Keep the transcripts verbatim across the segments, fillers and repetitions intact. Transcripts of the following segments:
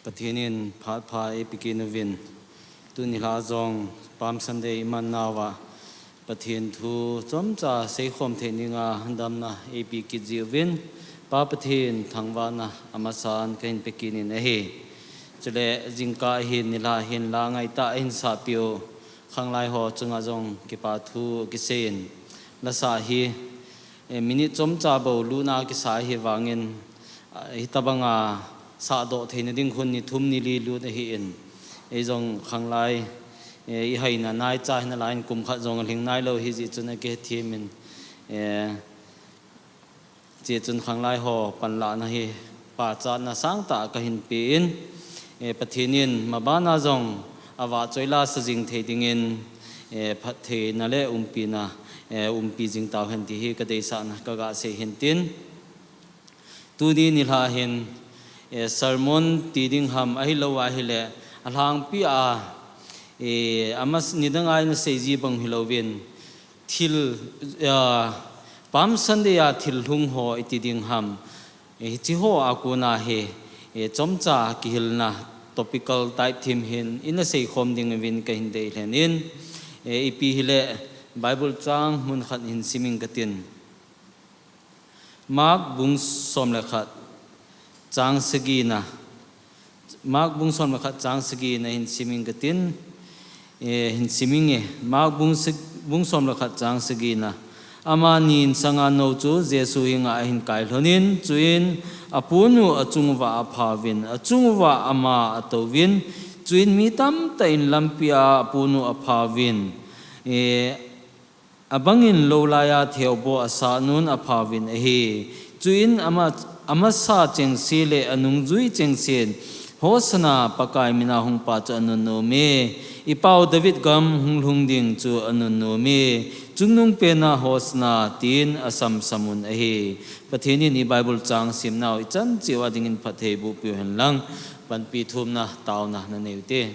Pathen in phat pha eipeh kit uvin, tuni lha jong Palm Sunday iman nauva Pathen thu chomcha seikhom thei dinga damna eipeh kit jiuvin, Pa Pathen thangvahna amasan kahin pe kit in ahi. Chule jingkah hin nilhah hin la ngaitah ahin sapeh u khanglai ho chunga jong kipa thu kisei in, la sah hi, eh, minute chomcha bou lutna kisa ahi vangin, ah, hitobanga sahdoh theina ding khun ni thum ni li lut ahin, ei jong khanglai, eh, ihaina naicha hina laiyin kum khat jong alhing nailou ahi jeh chun akihethem in, eh, Hiche chun khanglai ho panlahna hi pachatna sangtah kahin pe in, eh, Pathen in mabana jong avahchoi lasa jing thei dingin, eh, phattheina le umpina, eh, umpi jing tauhen ti hi kadeisahna kaga sei hin tin. Tuni nilhah hin, eh, sermon ti ding ham ahilou ahile, alhangpi a, eh, amas nidang a ina seiji bang hilouvin, thil, ah, Palm Sunday a thil lhung ho iti ding ham. Eh, hiche ho a kona hi, eh, chomcha kihilna topical type thim hin ina seikhom ding uvin kahin deilhen in, eh, ipi hile Bible chang mun khat hin simin katin. Mark bung som le khat, chang sagina. Mark bung som le khat chang sagina hin simin katin, eh, hin simin e. Mark bung sag-, bung som le khat chang sagina. Amani insanga nou chu Jesu henga ahin kai lhonin, chuin aponu achunguva aphauvin, achunguva ama atouvin, chuin mi tamtah in lampia aponu aphauvin, eh, Abangin lou laiya theoboh asah nun aphauvin ahi. Chuin ama, amasa chengse le anungjui chengsen, Hosanna, Pakai mina hungpa chu anunnom e. Ipau David gam hunglhung ding chu anunnom e. Chungnungpena Hosanna, tin asamsamun ahi. Pathen in i Bible chang simnau ichan cheh uva dingin phattheiboh peh u hen lang, panpi thumna taona nanei ute.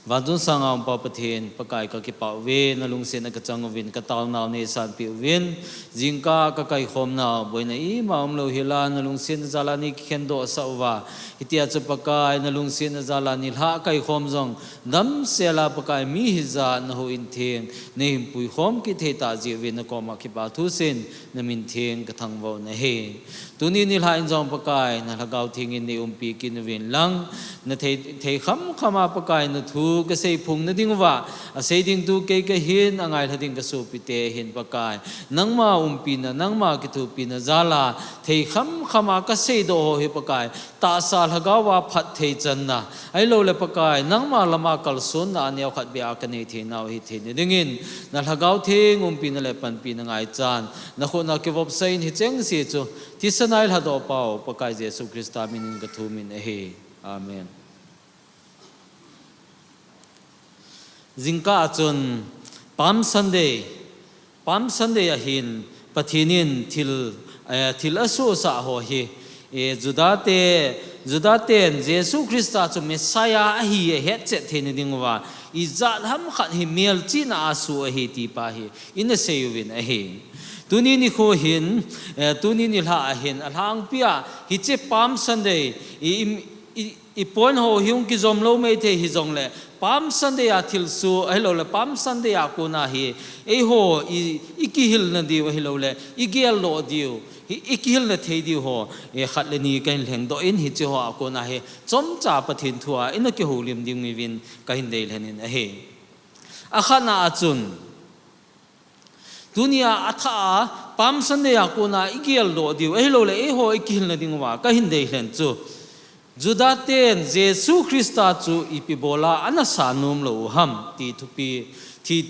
Vanchung sanga um Pa Pathen, Pakai kakipah uve, nalungsetna kachang uvin, kataonau neisanpeh uvin, jingkah kakaikhomnau, boina ima umlou hila, nalungsetna jala neikikhendoh sah uva, hitia chu Pakai, nalungsetna jala nilhah kaikhom jong, damsela Pakai mi hijat, nahouin theng, neihin puikhom kit thei tah jeh uvin, nakoma kipa thusen, namin theng kathangvah u ahi. Tuni nilhah in jong Pakai, na Lhagao Theng in neiumpi kit uvin lang, nathei, thei khamkhama Pakai, nathu kaseiphong nading uva, asei ding tu kei kahin, angailha ding kasopi te hin Pakai. Nangma umpina, nangma kithopina jala, thei khamkhama kaseidoh ho hi Pakai, tahsa lhagao a phatthei channa, ahilouleh Pakai, nangma lama kalsonna aneo khat beh a kanei theinau hitheina dingin, na Lhagao Theng umpina le panpina ngaichan, nakhut a kivopsah in hicheng se chu, thisan a eilhadoh pau, Pakai Jesu Christa minin kathum in ahi. Amen. Jingkah a chun Palm Sunday, Palm Sunday a hin Pathen in thil, eh, thil asohsah ho hi, eh, Juda te, Juda ten Jesu Christa chu Messiah ahi ahetchet theina ding uva, ijat ham khat hi melchihna a asoh ahi ti pa hi ina sei uvin ahi. Tuni nikho hin, eh, tuni nilhah a hin, alhangpi a, hiche Palm Sunday, i, i, i, i point ho hi hung kijom lou maithei hijongleh, Palm Sunday a thilsoh, ahilouleh, Palm Sunday a kona hi, eiho, i, i kihilna diu, ahilouleh, i geldoh diu, i, i kihilna thei diu ho, eh, khat le ni kahin lhengdoh in hiche ho a kona hi, chomcha Pathen thu a, ina kihoulim ding uvin kahin deilhen in ahi. Akhatna a chun, Tunia athah a, Palm Sunday a kona i geldoh diu, ahilouleh, eiho i kihilna ding uva, kahin deilhen chu. Juda ten Jesu Christa chu ipi bola ana sa nom lou u ham, ti thupi, ti,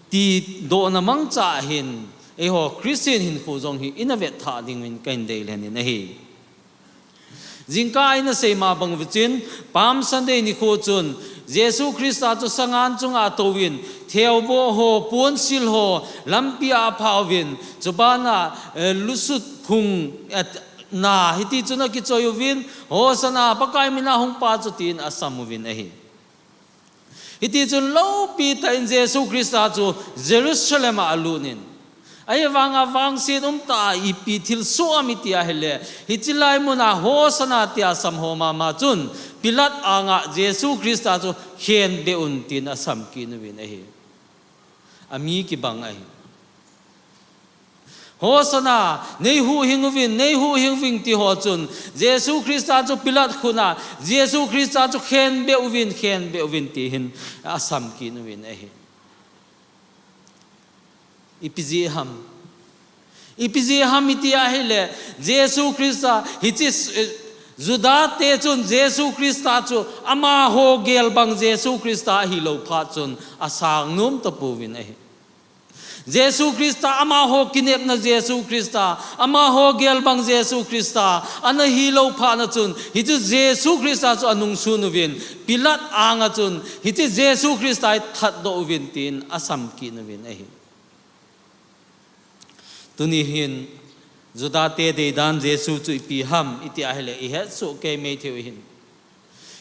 tidohna mangcha hin, eiho Christian hinkho jong hi ina vetthah ding uvin kahin deilhen in ahi. Jingkah a ina seima bang uvin chun, Palm Sunday nikho chun, Jesu Christa chu sangan chunga atouvin, theoboh ho, ponsil ho, lampi a aphauvin, chubana, eh, lusut phung, eh, na, hiti chun akichoi uvin, Hosanna, Pakai mina hungpa chu tin asam uvin ahi. Hiti chun loupi tah in Jesu Christa chu Jerusalem a alut in, Ahivanga vangset umtah a ipi thilsoh ham iti ahile, hiche lai muna Hosanna tia sam ho mama chun, Pilat anga Jesu Christa chu khenbeh un tin asam kit uvin ahi. Ami kibang ahi. Hosanna, neihuhhing uvin, neihuhhing uvin ti ho chun, Jesu Christa chu Pilat khut a, Jesu Christa chu khenbeh uvin, khenbeh uvin ti hin asam kit uvin ahi. Ipi jeh ham? Ipi jeh ham iti ahile, Jesu Christa, hiche, eh, Juda te chun Jesu Christa chu amaho gel bang Jesu Christa ahilou phat chun asang nom tapouvin ahi. Jesu Christa, amaho kinepna Jesu Christa, amaho gel bang Jesu Christa ana hilou phat na chun, hiche Jesu Christa chu anungsun uvin, Pilat anga chun, hiche Jesu Christa hi thatdoh uvin tin asam kit uvin ahi. Tuni hin, Juda te deidan Jesu chu ipi ham iti ahile, ihet soh kei mai thei u hin.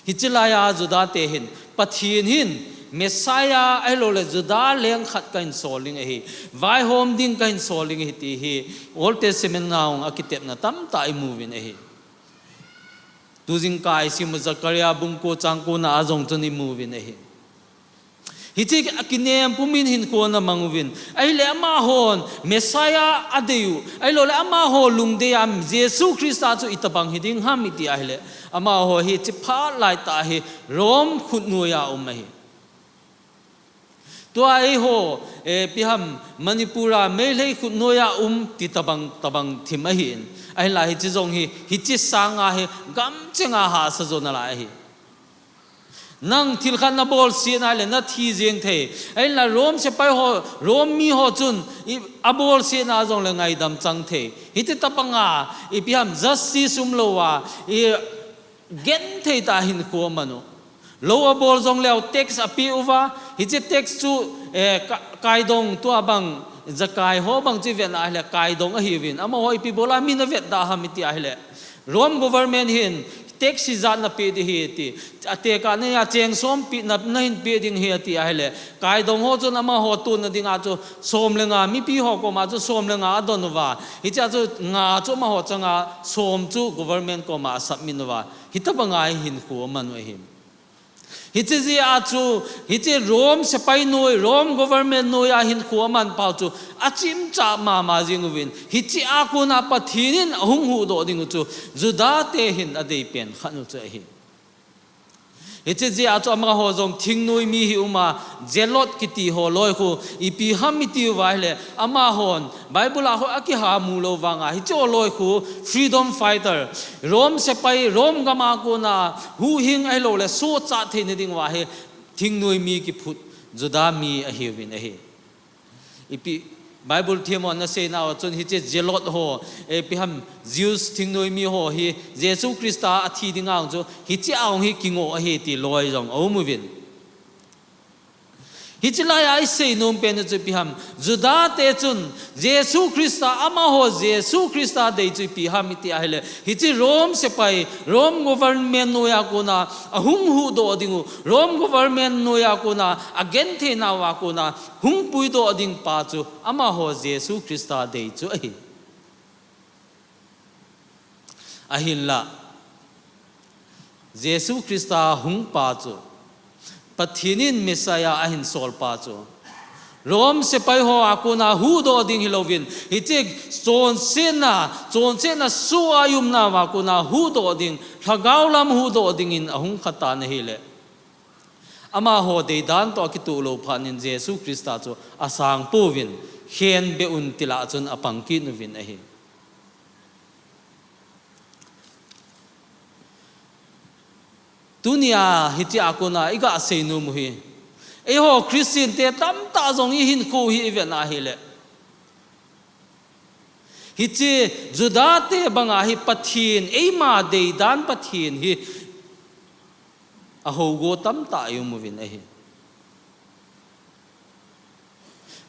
Hiche lai a Juda te hin, Pathen hin, Messiah ahilou le Juda leng khat kahin sol ding ahi, vaihom ding kahin sol ding ahi ti hi, Old Testament a jong akitepna tamtah imu uvin ahi. Tujingkah isim u Zechariah bung ko chang ko na a jong chun imu uvin ahi. Hiche akinem pumin hinkho ana mang uvin. Ahile amahon Messiah adei u. Ahilou le amaho lungdei a Jesu Christa chu itobang hiding ham iti ahile. Amaho hiche phat lai tah hi Rome khutnoi a um ahi. Tua eiho, eh, ipi ham Manipur a Meitei khutnoi a um ti tobang, tobang thim ahin. Ahinla hiche jong hi, hiche sanga hi gam chenga hahsa jo nalai ahi. Nang thil khat nabolset na le nathi jeng thei. Ahinla Rome sepai ho, Rome mi ho chun i, abolset na jong le ngaidam chang thei. Hiche tobang a, ipi ham justice umlou a, i genthei tah a hinkho aman u. Lou abol jong leu tax apeh uva, hiche tax chu, eh, ka-, kaidong tua bang, jakai ho bang chu ivet na ahile kaidong ahiuvin. Amaho ipi bol a min avetda ham iti ahile. Rome government hin tax hijat napeh ding ahi ati. Atekah na a cheng som pi na, nahin peh ding ahi ati ahile. Kaidong ho chun amaho tonna dinga chu som le nga, mipi ho koma chu som le nga adon uva. Hichea chu nga chu amaho changa som chu government koma asubmit uva. Hitobanga hi hinkho aman u ahi. Hiche jeh a chu, hiche Rome sepai noi, Rome government noi a hinkho aman pau chu, achimcha mama jing uvin. Hichea kona Pathen in ahung huhdoh ding u chu, Juda te hin adei pen khat u chu ahi. Hiche jeh a chu amaho jong thingnoi mi hi uma, Zealot kiti ho loi khu, ipi ham iti uva ahile, amahon, Bible a khu akiha mu lou vanga, hiche ho loi khu, freedom fighter, Rome sepai, Rome gam a kona, huhhing ahilou le, sohcha theina ding uva hi, thingnoi mi kiphut, Juda mi ahiuvin ahi. Ipi Bible them hon asei nau chun hiche Zealot ho, eh, ipi ham Jews thingnoi mi ho hi Jesu Christa athi dinga chu hichea hi kingoh ahi ti loi jong aum uvin. Hiche lai a isei nom pen chu ipi ham Juda te chun Jesu Christa amaho Jesu Christa dei chu ipi ham iti ahile hiche Rome sepai Rome government noi a kona ahung huhdoh ding u Rome government noi a kona agenthei nauva kona hung puidoh ding pa chu amaho Jesu Christa dei chu ahi. Ahinla, Jesu Christa hung pa chu, Pathen in Messiah ahin sol pa chu, Rome sepai ho a kona huhdoh ding hilouvin, hiche chonsetna, chonsetna soh a i umnauva kona huhdoh ding, lhagao lam huhdoh dingin ahung khatan ahile. Amaho deidan toh akitoh lou phat in Jesu Christa chu asang pouvin, khenbeh un ti lah chun apang kit uvin ahi. Tunia hitia kona iga seinom u hi. Eiho Christian te tamtah jong ihinkho hi ivet na hile. Hiche Juda te banga hi Pathen, eima deidan Pathen hi. Ahougo tamtah i um uvin ahi.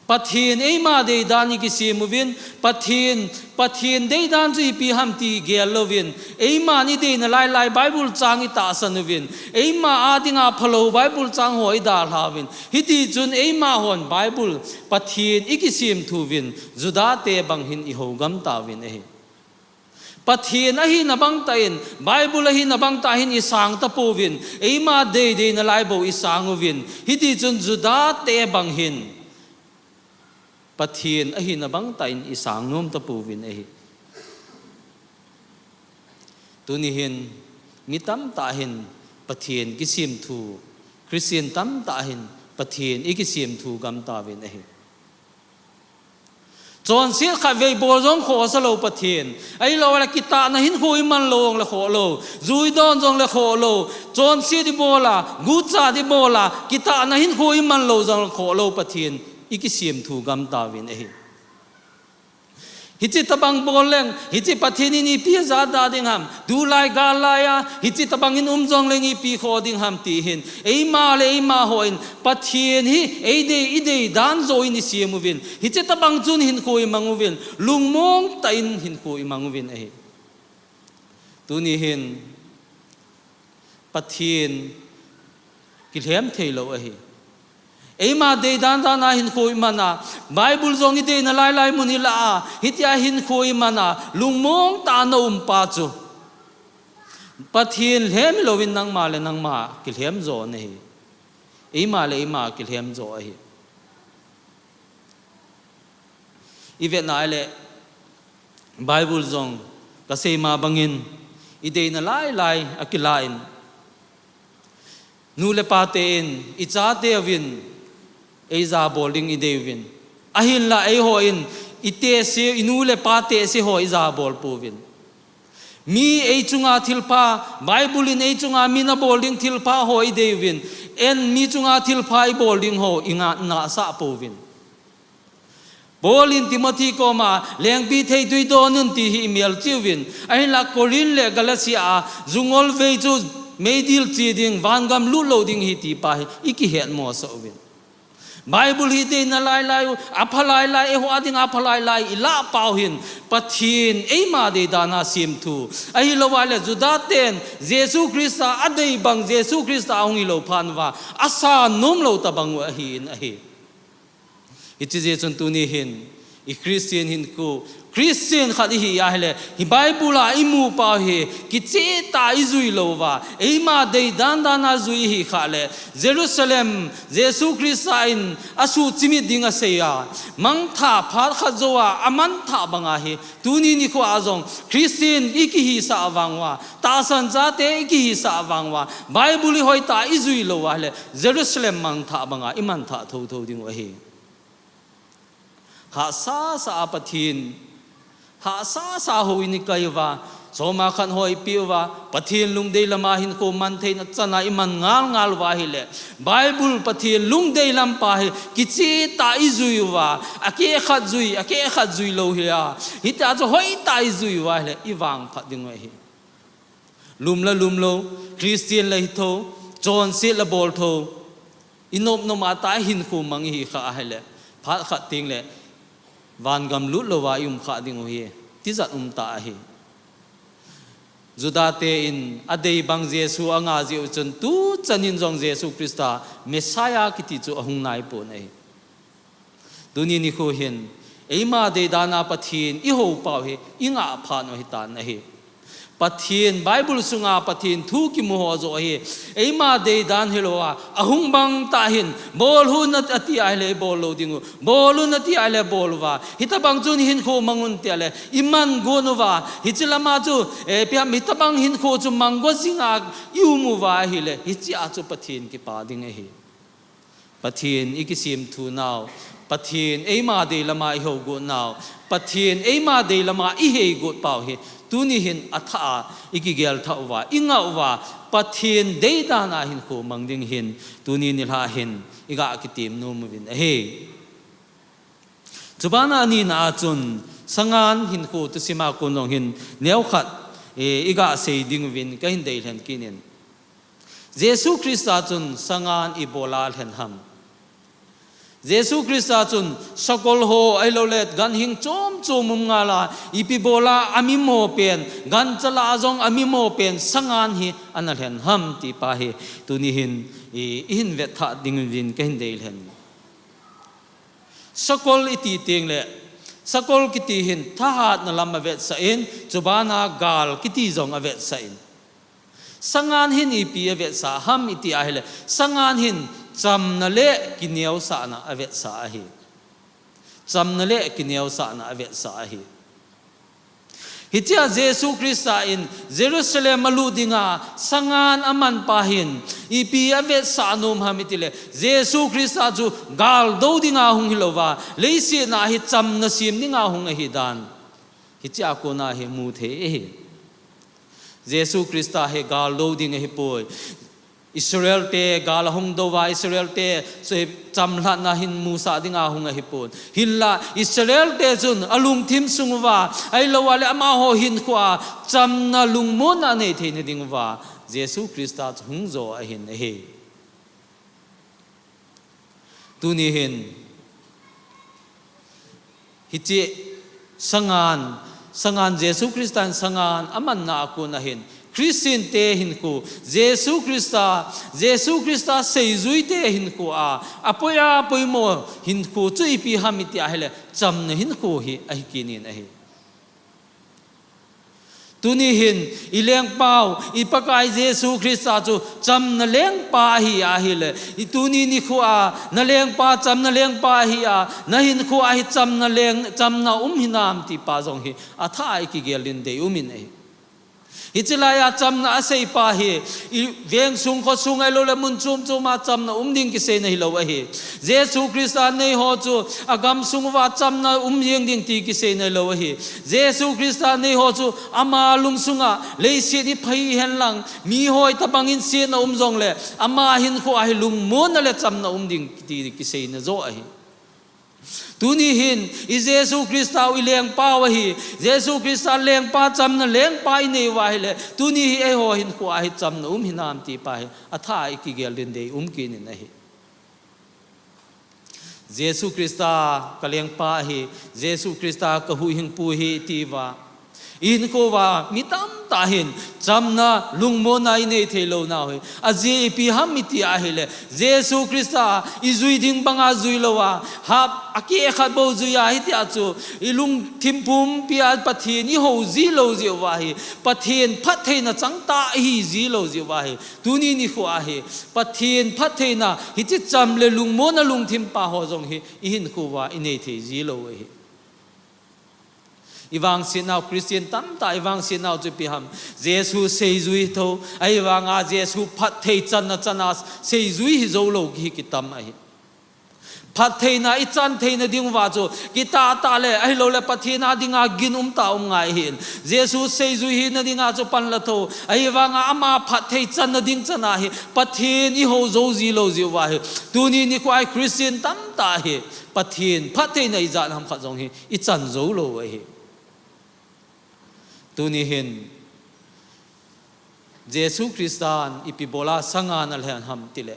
Pathen eima deidan ikisem uvin, Pathen, Pathen deidan chu ipi ham ti gel louvin, eima ideina lailai Bible chang itahsan uvin, eima adinga phalou Bible chang ho idalha uvin. Hiti chun eima hon Bible, Pathen ikisemthu uvin, Juda te bang hin ihou gam tauvin ahi. Pathen ahina bang tah in, Bible ahina bang tah hin isang tapouvin, eima deideina lai bou isang uvin. Hiti chun Juda te bang hin Pathen ahina bang tah in isang nom tapouvin ahi. Tuni hin mi tamtah hin Pathen kisemthu, Christian tamtah hin Pathen ikisemthu gam tauvin ahi. Chonset khatvei bol jong khoh asa lou Pathen. Ahilou le kitahna hinkho iman lou jong le khoh lou. Jui don jong le khoh lou. Chonset ibol a, guchat ibol a, kitahna hinkho iman lou jong le khoh lou Pathen ikisemthu gam tauvin ahi. Hiche tabang bol leng, hiche Pathen in ipi ajah da ding ham. Tulai gal lai a, hiche tabang in um jong leng ipi khoh ding ham ti hin. Eima le eima hon, Pathen hi, eidei, ideidan joh in isem uvin. Hiche tabang chun hinkho imang uvin. Lungmong tah in hinkho imang uvin ahi. Tuni hin, Pathen kilhem thei lou ahi. Eima deidan dan a hinkho iman a, Bible jong ideina lailai mun ilah a, hitia hinkho iman a, lungmong tah a na um pa chu. Pathen lhem louvin nangma le nangma kilhem jo nahi. Eima le eima kilhem jo ahi. Ivet na ahile Bible jong kasei ma bangin ideina lailai akilah in. Nu le pa ten ichate uvin eija bol ding idei uvin. Ahinla eihon itese, inu le pa tese ho ija bol pouvin. Mi eichunga thilpha, Bible in eichunga min abol ding thilpha ho idei uvin. Eiman mi chunga thilpha ibol ding ho inga, inga sah pouvin. Paul in Timothy koma, lengpithei tui don un ti hi imel cheh uvin. Ahinla Corinth le Galatia a, ju ngol vei chu meidil che ding, vangam lut lou ding ahi ti pa hi, ikihet mosah uvin. Bible hi ideina lailai u, apha lailai, eiho dinga apha lailai, ilah pau hin, Pathen eima deidan a semthu. Ahilou ahile Juda ten, Jesu Christa adei bang, Jesu Christa ahung hilou phat uva, asa nom lou tabang u ahin ahi. Hiche jeh chun tuni hin, i Christian hinkho, Christian khat ihi ahile, hi Bible a imu pau hi, kicheh tah a ijui lou uva, eima deidan dan a jui ihi khah le, Jerusalem, Jesu Christa in asuh chimit ding asei a, mangthah phat khat jou a, amanthah banga hi, tuni nikho a jong, Christian ikihisah vang uva, tahsan chate ikihisah vang uva, Bible ihoi tah a ijui lou uva ahile, Jerusalem mangthah banga imanthah thotho ding u ahi. Hahsa sa a Pathen, hahsa sa a houin ikai uva, soma khat ho ipeh uva, Pathen lungdei lama hinkho man theina chan a iman ngal ngal uva ahile, Bible Pathen lungdei lam pa hi, kicheh tah a ijui uva, akeh khat jui, akeh khat jui lou hi a, hitia chu hoitah a ijui uva ahile, ivangphat ding u ahi. Lum la lum lou, Christian la hi tho, chonset la bol tho, inop nom a tah a hinkho mang ihi khah ahile, phat khat teng le, vangam lut lou va i um khah ding u ahi, tijat um tah ahi. Juda ten adei bang Jesu anga jeh u chun tuchan in jong Jesu Christa Messiah kiti chu ahung nai pon ahi. Tuni nikho hin, eima deidan a Pathen ihou pau hi, ingah phat u ahitan ahi. Pathen, Bible sunga Pathen thu kimu ho joh hi, eima deidan hilou a, ahung bang tah hin, bol un ati ahile bol lou ding u, bol un ati ahile bol uva, hitabang chun hinkho mang un ti ahile, iman got uva, hiche lama chu, eh, ipi ham, hitabang hinkho chu mang got jing a, i um uva ahile, hiche a chu Pathen kipa ding ahi. Pathen ikisemthu nau, Pathen eima dei lama ihou got nau, Pathen eima dei lama ihei got pau hi, tuni hin athah a ikigel thah uva, ingah uva, Pathen deidan a hinkho mang ding hin, tuni nilhah hin, iga kitem nom uvin ahi. Chubana anina a chun, sangan hinkho thusim a kon jong hin, neokhat, eh, iga sei ding uvin, kahin deilhen kit in. Jesu Christa chun sangan ibola lhen ham. Jesu Christa chun sakol ho ahilouleh ganhing chom chom um ngal a, ipi bola amimo pen, gancha lah a jong amimo pen sangan hi ana lhen ham ti pa hi tuni hin i, i hin vet thah ding vin ka hin dei lhen. Sakol i ti teng le, sakol kiti hin thahatna lam a vetsah in, chubana gal kiti jong a vetsah in. Sangan hin ipi a vetsah ham i ti ahile, sangan hin chamna le kineosahna a vetsah ahi. Chamna le kineosahna a vetsah ahi. Hichea Jesu Christa in Jerusalem a lut dinga sangan a man pa hin ipi a vetsah nom ham i ti le, Jesu Christa chu gal do dinga hung hilouva, leiset a hi chamna sem dinga hung ahi dan. Hichea kona hi mu thei ahi. Jesu Christa hi gal do ding ahi poi. Israel te gal a hung do va, Israel te chamlhatna hin musah dinga hung ahi pon. Hinla Israel te chun a lungthim sung uva, ahilou le amaho hinkhoa chamna lungmonna a nei theina ding uva Jesu Christa chu hung jo ahin ahi. Tuni hin, hiche sangan, sangan Jesu Christa in sangan a manna a kon ahin, Christian te hinkho, Jesu Christa, Jesu Christa seijui te hinkhoa, a poi a poimo hinkho chu ipi ham i ti ahile, chamna hinkho hi ahi kit in ahi. Tuni hin, i lengpau, i Pakai Jesu Christa chu chamna lengpa ahi ahile, i tuni nikhoa, na lengpa chamna lengpa ahi a, na hinkhoa hi chamna leng, chamna um hinam ti pa jong hi, a tha a i kigel din dei um in ahi. Hiche laia chamna a sei pa hi, i veng sung kho sung ahilou le mun chom chom a chamna um ding kiseina hilou ahi. Jesu Christa nei ho chu a gam sung uva chamna um jeng ding ti kiseina hilou ahi. Jesu Christa nei ho chu ama lungsunga leiset hi phai hen lang, mi hoi tabang in sietna um jong le, ama hinkhoa hi lungmonna le chamna um ding ti kiseina jo ahi. Tuni hin, i Jesu Christa u i lengpau ahi, Jesu Christa lengpa chamna lengpa i nei uva ahile, tuni hi eiho hinkhoa hi chamna um hinam ti pa hi, a tha a i kigel din dei um kit in ahi. Jesu Christa ka lengpa ahi, Jesu Christa ka huhhingpu ahi ti uva. I hinkho uva mi tamtah hin chamna lungmonna i nei theilou nau hi. Ajeh ipi ham i ti ahile, Jesu Christa i jui ding banga jui louva, hap a keh khat bou jui a hitia chu, i lungthim pumpi a Pathen i hou ji lou jeh uva hi, Pathen phattheina changtah i hi ji lou jeh uva hi, tuni nikhoa hi, Pathen phattheina hiche cham le lungmonna lungthim pa ho jong hi, i hinkho uva i nei thei ji lou ahi. I vangsetnau Christian tamtah i vangsetnau chu ipi ham. Jesu seijui tho, ahivanga Jesu phatthei channa chana seijui hi jou lou hi kitam ahi. Phattheina i chan theina ding uva chu, kitah tah le, ahilou le Pathen a dinga gin um tah um ngai ahin. Jesu seijui hina dinga chu pan la tho, ahivanga ama phatthei channa ding chana hi, Pathen i hou jou ji lou jeh uva hi. Tuni nikhoa Christian tamtah hi, Pathen phattheina ijat ham khat jong hi, i chan jou lou ahi. Tuni hin, Jesu Christan ipi bola sangan a lhen ham tile,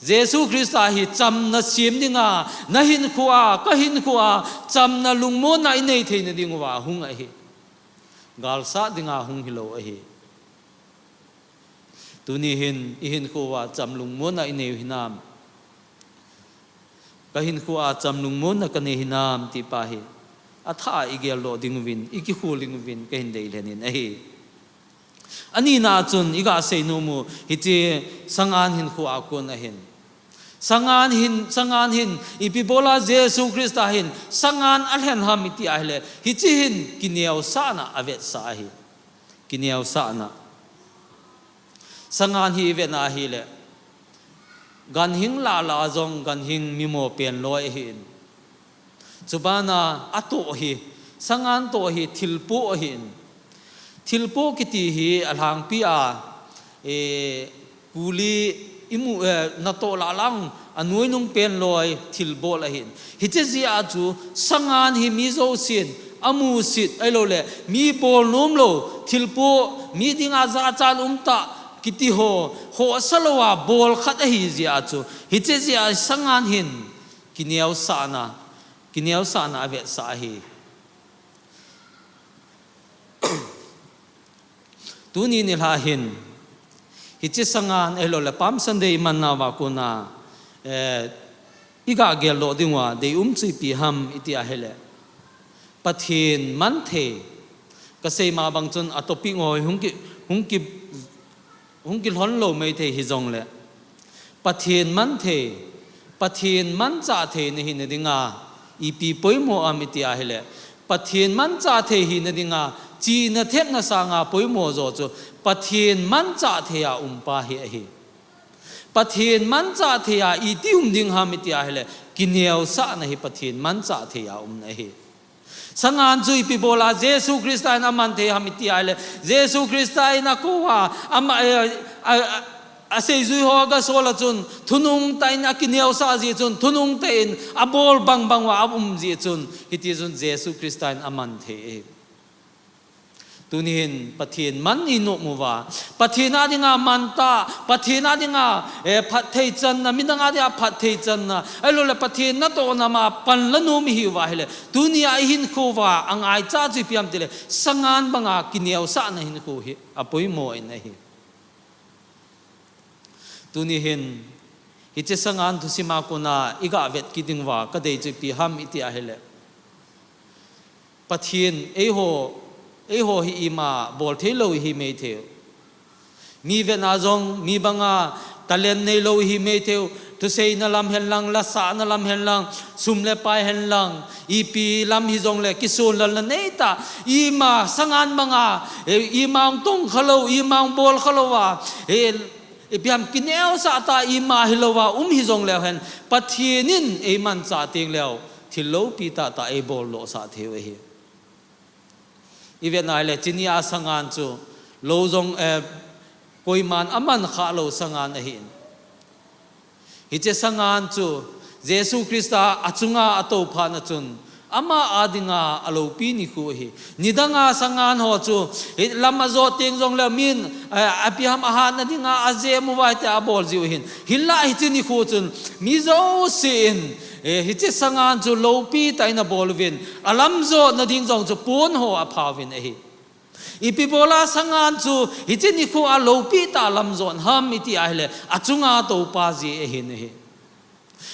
Jesu Christa hi chamna sem dinga, na hinkhoa, ka hinkhoa, chamna lungmonna i nei theina ding uva hung ahi. Galsat dinga hung hilou ahi. Tuni hin, i hinkho uva cham lungmonna i nei u hinam. Ka hinkhoa cham lungmonna ka nei hinam ti pa hi. A tha a i geldoh ding uvin, i kikhol ding uvin, ka hin dei lhen in ahi. Anina chun, i ga sei nom u, hiche sangan hinkhoa kon ahin. Sangan hin, sangan hin, ipi bola Jesu Christa hin, sangan a lhen ham i ti ahile, hiche hin kineosahna a vetsah ahi. Kineosahna. Sangan hi i vetna ahile, ganhing lah lah a jong ganhing mimo pen loi ahin. Chubana a toh hi, sangan toh hi thilpoh ahin. Thilpoh kiti hi a lhangpi a, e, kuli i mu, eh, natoh lah lang, a nuinung pen loi thilbol ahin. Hiche jeh a chu, sangan hi mi jousen a musit, ahilou le, mi bol nom lou, thilpoh, mi dinga jachat um tah, kiti ho, khohsa lou a bol khat ahi jeh a chu. Hiche jeh a sangan hin, kineosahna, kineosahna avetsah ahi. Tuni nilhah hin, hiche sangan ahilouleh Palm Sunday imanna uva kona, eh, iga geldoh dinguva deium chu ipi ham iti ahileh, Pathen manthei. Kasei ma bang chun a topic ngoi hung ki, hung ki, hung kilhon lou maithei hijongleh, Pathen manthei, Pathen manchah theina hina dinga ipi poimo ham iti ahileh, Pathen manchah thei hina dinga chihna thepna sanga poimo jo chu Pathen manchah thei a umpa hi ahi. Pathen manchah thei a iti um ding ham iti ahileh, kineosahna hi Pathen manchah thei a umna ahi. Sangan chu ipi bola Jesu Christa in aman thei ham iti ahileh, Jesu Christa in akou a, ama, eh, a, a, aseijui ho agasol a chun, thunung tah in akineosah jeh chun, thunung tah in abol bangbang uva aum jeh chun, hiti chun Jesu Christa in aman thei ahi. Tuni hin Pathen man inom uva, Pathen a dinga mantah, Pathen a dinga, eh, phatthei channa, midang a dinga phatthei channa, ahilouleh Pathen natohna ma panla nom ihiuva ahileh, tunia ihinkho uva angaicha chu ipi ham itileh, sangan banga kineosahna hinkho hi apoimo in ahi. Tuni hin, hiche sangan thusim a kona iga vet kit dinguva kadei chu ipi ham iti ahileh, Pathen, eiho, eiho hi ima bol thei lou ihi maithei u. Mi vetna jong, mi banga talent neilou ihi maithei u. Thuseina lam henlang, lasahna lam henlang, sum le pai henlang, ipi lam hijongleh, kisonlalna neitah, ima sangan banga, eh, ima hung tongkha lou, ima hung bolkha louva, eh, ipi ham kineosah tah ima hilouva um hijongleu hen, Pathen in eimanchah tengleu, thil loupi tahtah eiboldohsah thei u ahi. Ivet na ahileh, hiche nia sangan chu lou jong, eh, koiman aman khah lou sangan ahin. Hiche sangan chu Jesu Christa achunga atou phat na chun, ama a dinga aloupi nikho ahi. Nidanga sangan ho chu, hi lam ajot teng jongleh min, eh, ipi ham ahatna dinga ajem uva hiti abol jiu ahin. Hinlah hiche nikho chun, mi jouse in, eh, hiche sangan chu loupi tah in abol uvin, alamjotna ding jong chu pon ho apha uvin ahi. Ipi bola sangan chu hiche nikho a loupi tah lamjot ham iti ahileh, achunga toupa jeh ahin ahi.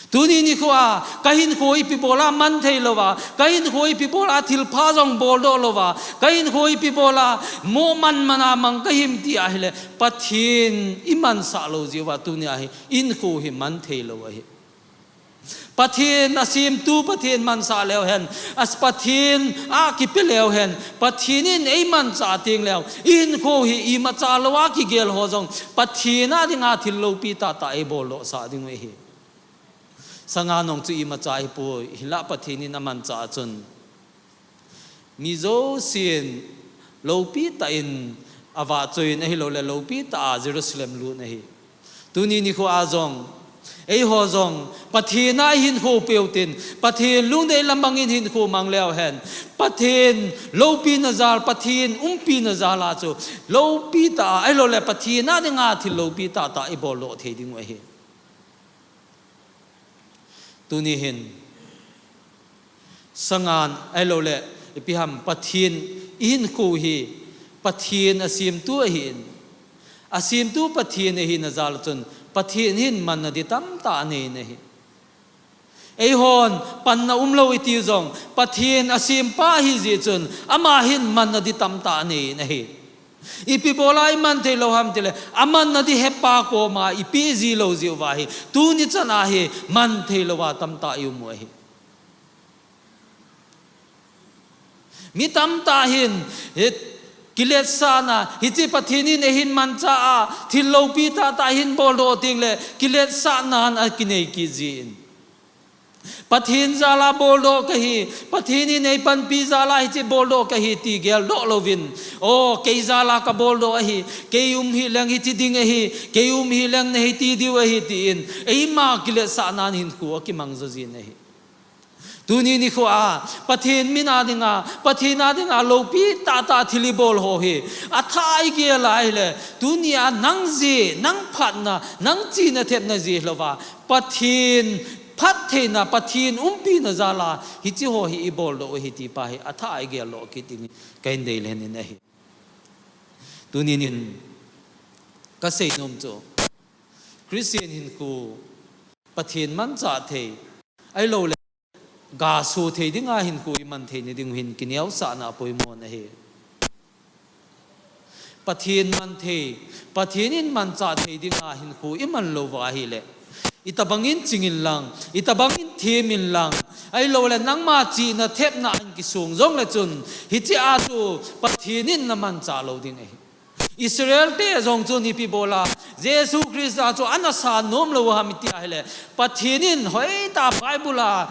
Tuni nikho a kahinkho ipi bola man thei louva, kahinkho ipi bola thilpha jong boldoh louva, kahinkho ipi bola mo man mana mang kahim ti ahileh, Pathen imansah lou jeh uva tunia hi hinkho hi man thei lou ahi. Pathen asemtu Pathen mansah leu hen, as Pathen a kipe leu hen, Pathen in eimanchah tengleu, ihinkho hi imacha louva kigel ho jong, Pathen a dinga thil loupi tahtah eiboldohsah diu ahi. Sangan jong chu imacha ahipoi, hinlah Pathen in amanchah chun, mi jousen loupi tah in avahchoiyin ahilouleh loupi tah a Jerusalem lut ahi. Tuni nikho a jong, eiho jong, Pathen a ihinkho peh utin, Pathen lungdei lam bangin hinkho mang leu hen, Pathen loupina jal, Pathen umpina jal a chu, loupi tah a, ahilouleh Pathen a dinga thil loupi tahtah iboldoh thei diu ahi. Tuni hin, sangan, ahilouleh, ipi ham Pathen, ihinkho hi, Pathen asemtu ahin. Asemtu Pathen ahina jal chun, Pathen hin manna ding tamtah anei in ahi. Eihon, panna umlou iti jong, Pathen asempa ahi jeh chun, ama hin manna ding tamtah anei in ahi. Ipi bola iman thei lou ham itileh, amanna ding hepa koma ipeh ji lou jeh uva hi, tuni chan a hi man thei louva tamtah i um u ahi. Mi tamtah hin, hi, kiletsahna, hiche Pathen in eihin manchah a, thil loupi tahtah hin boldoh tengleh, kiletsahnan akinei kit jin. Pathen jal a boldoh kahi, Pathen in eipanpi jal a hiche boldoh kahi ti geldoh louvin. O, kei jal a kaboldoh ahi, kei um hih leng hiche ding ahi, kei um hih leng nahiti diu ahi tin. Eima kiletsahnan hinkho akimang jo jin ahi. Tuni nikho a, Pathen min a dinga, Pathen a dinga loupi tahtah thil ibol ho hi. Athah a igel a ahileh, tunia nang jeh, nang phatna, nang chihna thepna jeh louva, Pathen phattheina, Pathen umpina jal a hiche ho hi ibol doh u ahi ti pa hi athah a igel doh kit ding kahin deilhen in ahi. Tunin in kasei nom chu, Christian hinkho, Pathen manchah thei, ahilouleh gaso thei dinga hinkho iman theina ding u hin kineosahna apoimo ahi. Pathen man thei, Pathen in manchah thei dinga hinkho iman lou uva ahileh, itobang in ching inlang, itobang in them inlang, ahilouleh nangma chihna thepna a in kisong jongle chun, hiche a chu Pathen in namanchah lou ding ahi. Israel te jong chun ipi bol a Jesu Christa chu ana san nom lou ham iti ahileh, Pathen in hoitah a Bible a,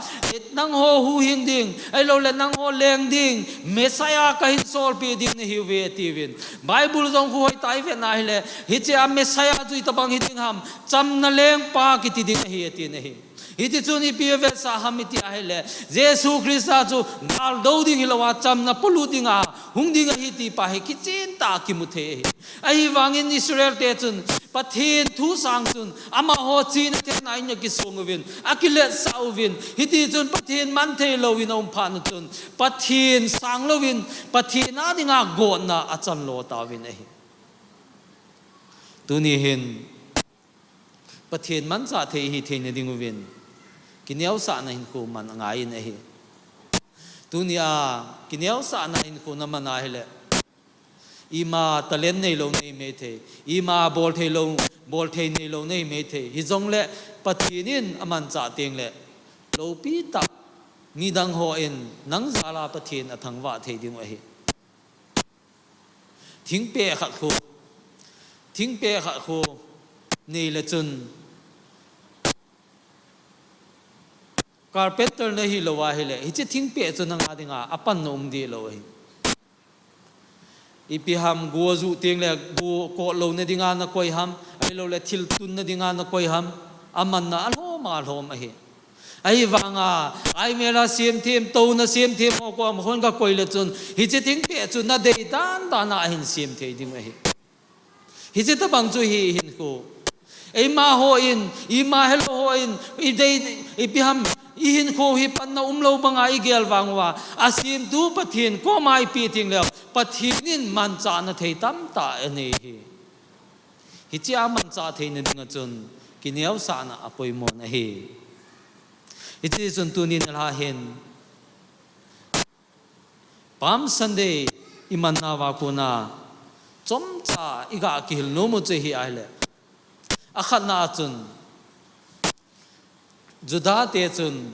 "Nangho huhhing ding, ahilouleh nangho leng ding Messiah kahin solpeh ding nahiuve," atiuvin. Bible jong khu hoitah a ivet na ahileh, hiche a Messiah chu itobang hiding ham, chamna lengpa kiti ding ahi, atin ahi. Hiti chun ipi avetsah ham iti ahileh, Jesu Christa chu gal do ding hilou a, chamna polut dinga hung ding ahi ti pa hi kichen tah a kimu thei ahi. Ahivangin Israel te chun Pathen thu sang chun amaho chihna thepna in akisong uvin, akiletsah uvin. Hiti chun Pathen man thei louvin aum phat un chun, Pathen sang louvin, Pathen a dinga gotna achan lo tauvin ahi. Tuni hin, Pathen manchah thei ihi theina ding uvin, kineosahna hinkho man angai in ahi. Tunia, kineosahna hinkho naman ahileh, ima talent neilou nahi maithei, ima bol thei lou, bol thei neilou nahi maithei. Hijongleh, Pathen in amanchah tengleh, loupi tah, midang hon nang jal a Pathen athangvah thei ding u ahi. Thingpeh khat khu, thingpeh khat khu neile chun, carpenter nahi lou ahileh, hiche thingpeh chu nang a dinga apanna um deh lou ahi. Ipi ham, go ajuh tengleh, go kot louna dinga nakoi ham, ahilouleh thil tunna dinga nakoi ham, amanna alhom alhom ahi. Ahivanga, aimel a semthem, touna semthem ho koma khun kakoi le chun, hiche thingpeh chu nadei dan dan a ahin sem thei ding ahi. Hiche tobang chu hi hinkho. Eima hon, ima helou hon, idei, ipi ham, ihinkho hi panna umlou banga igel vang uva, asemtu Pathen koma ipi tengleh, Pathen in manchahna thei tamtah anei ahi. Hiche a manchah theina dinga chun, kineosahna apoimo ahi. Hiti chun tuni nilhah hin, Palm Sunday iman nauva kona, chomcha iga kihil nom u chu hi ahileh, akhatna a chun, Juda te chun,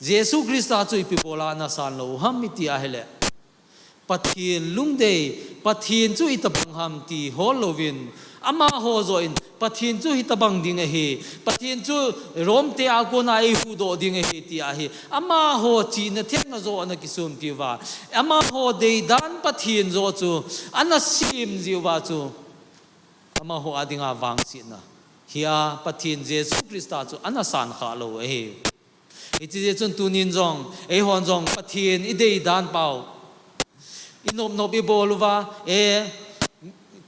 Jesu Christa chu ipi bol a ana san lou ham iti ahileh, Pathen lungdei, Pathen chu itobang ham ti hol louvin, amaho joh in, Pathen chu hitobang ding ahi, Pathen chu Rome te a kona eihuhdoh ding ahi ti ahi. Amaho chihna thepna joh ana kisumpi uva, amaho deidan Pathen joh chu ana sem jeh uva chu, amaho a dinga vangsetna hi a Pathen Jesu Christa chu ana san khah lou ahi. Hiti jeh chun tunin jong, eihon jong Pathen ideidan pau, inop nop ibol uva, e,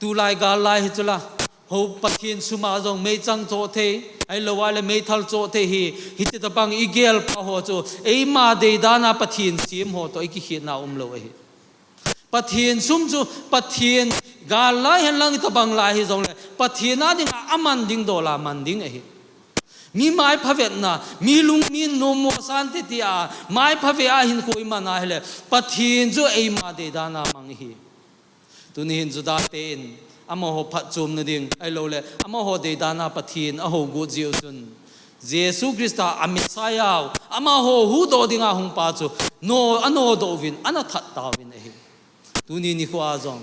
tulai gal lai hi chula, ho Pathen sum a jong meichang choh thei, ahilou leh meithal choh thei hi, hiti tobang igel pau ho chu, eima deidan a Pathen sem ho toh ikikhetna umlou ahi. Pathen sum chu, Pathen gal lai hen lang itobang lai hijongleh, Pathen a dinga aman ding dol a man ding ahi. Mi maiphavetna, mi lung, mi nommo sante tia, maiphavet a hinkho iman ahileh, Pathen chu eima deidan a mang ahi. Tuni hin Juda te in, amaho phatchomna ding, ahilouleh, amaho deidan a Pathen ahougut jeh u chun, Jesu Christa a Messiah u, amaho huhdoh dinga hungpa chu, no, anodoh uvin, ana that tauvin ahi. Tuni nikho a jong,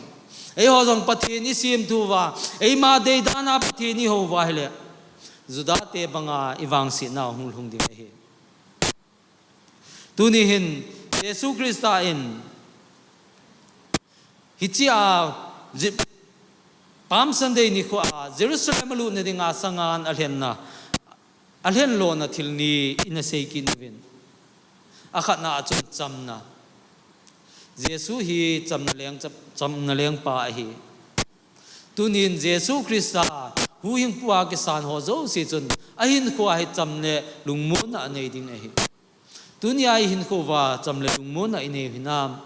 eiho jong Pathen isemthu uva, eima deidan a Pathen ihou uva ahileh, Juda te banga ivangsetna hung lhung ding ahi. Tuni hin Jesu Christa in hiche a, Je-, Palm Sunday nikho a Jerusalem alutna dinga sangan alhenna, alhen lona thil ni ina sei kit uvin. Akhatna a chun chamna. Jesu hi chamna leng, chamna lengpa ahi. Tunin Jesu Christa huhhingpu a kisan ho jouse chun ahinkhoa hi cham le lungmonna anei ding ahi. Tunia ihinkhoa cham le lungmonna inei hinam?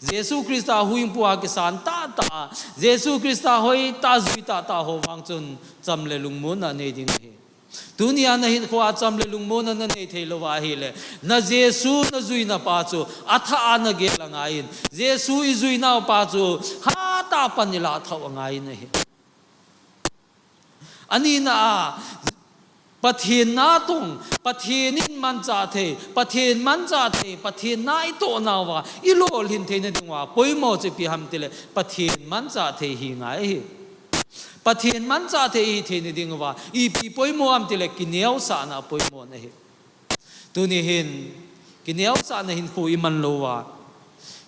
Jesu Christa huhhingpu a kisan tahtah, Jesu Christa hoitah jui tahtah ho vang chun cham le lungmonna anei ding ahi. Tunia nahinkhoa cham le lungmonna nanei thei louva ahile, na Jesu najuina pa chu athah a nagel angaiyin, Jesu ijuinau pa chu hatah a pan ilah thou angaiyin ahi. Anina a, Pathen natong, Pathen in manchah thei, Pathen manchah thei, Pathen na itohnauva ilolhin theina dinguva poimo chu ipi ham tile, Pathen manchah thei hi ngai ahi. Pathen manchah thei ihi theina dinguva ipi poimo ham tile, kineosahna poimo ahi. Tuni hin kineosahna hinkho iman louva,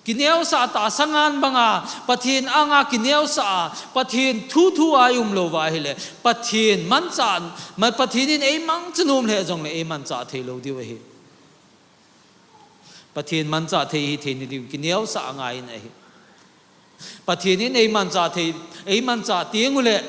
kineosah tah sangan banga Pathen anga kineosah a, Pathen thuthu a ium louva ahile, Pathen manchah, ma-, Pathen in eimangcha nom lheh jongle eimanchah thei lou diu ahi. Pathen manchah thei ihi theina diu kineosah angaiyin ahi. Pathen in eimanchah thei, eimanchah tengule,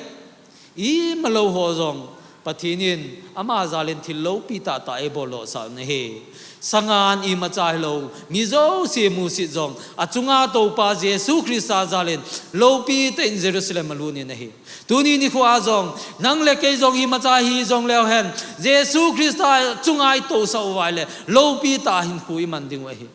imalou ho jong Pathen in ama jalin thil loupi tahtah eiboldohsah un ahi. Sangan imacha hilou, mi jouse musit jong achunga toupa Jesu Christa jalin loupi tah in Jerusalem alutin ahi. Tuni nikhoa jong nang le kei jong imacha hijongleu hen, Jesu Christa chunga itousah uva ahile loupi tah hinkho iman dingu ahi.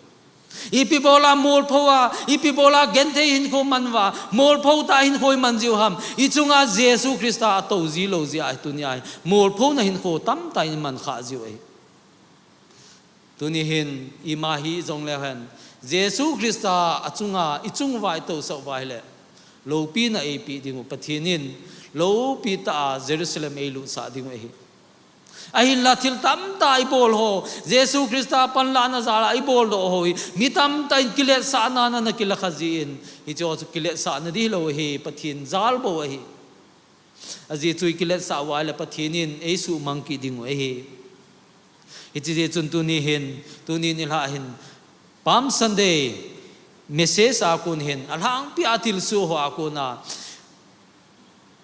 Ipi bola molphou a, ipi bola genthei hinkho man uva, molphou tah hinkho iman jiu ham? Ichunga Jesu Christa atou ji lou jeh a tunia hi molphouna hinkho tamtah in iman khah jiu ahi. Tuni hin ima hijongleu hen, Jesu Christa achunga ichung uva itousah uva ahile, loupina eipeh dingu, Pathen in loupi tah a Jerusalem eilutsah dingu ahi. Ahinla thil tamtah ibol ho, Jesu Christa panlahna jal a iboldoh ho hi mi tamtah in kiletsahna ana kilakha jin, hicheho chu kiletsahna ding hilou ahi, Pathen jal bou ahi. Ajeh chu ikiletsah uva ahile Pathen in eisuhmang kit dingu ahi. Hiche jeh chun tuni hin, tuni nilhah hin, Palm Sunday message a kon hin, alhangpi a thilsoh ho a kona,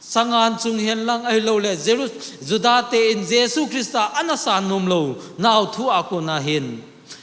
sangan chung hen lang ahiloule Jeru-, Juda te in Jesu Christa ana san nom lounau thu a kona hin,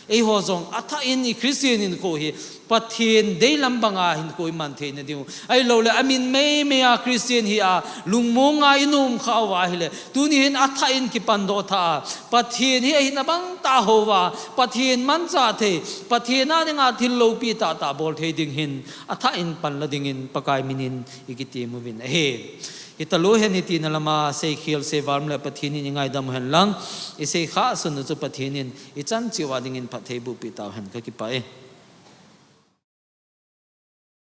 eiho jong athah in i Christian hinkho hi Pathen deilam banga hinkho iman theina diu, ahiloule amin meimei a Christian hi a lungmonga inom khah uva ahile, tuni hin athah in kipandoh tha a, Pathen hi ahina bang tah houva, Pathen manchah thei, Pathen a dinga thil loupi tahtah bol thei ding hin athah in panla dingin Pakai minin ikitem uvin ahi. Hitalou hen, hitina lama seikhel seival um le Pathen in ingaidam uhen lang, iseikhah sun u chu Pathen in ichan cheh uva dingin phatthei bohpeh tauhen, kakipah e.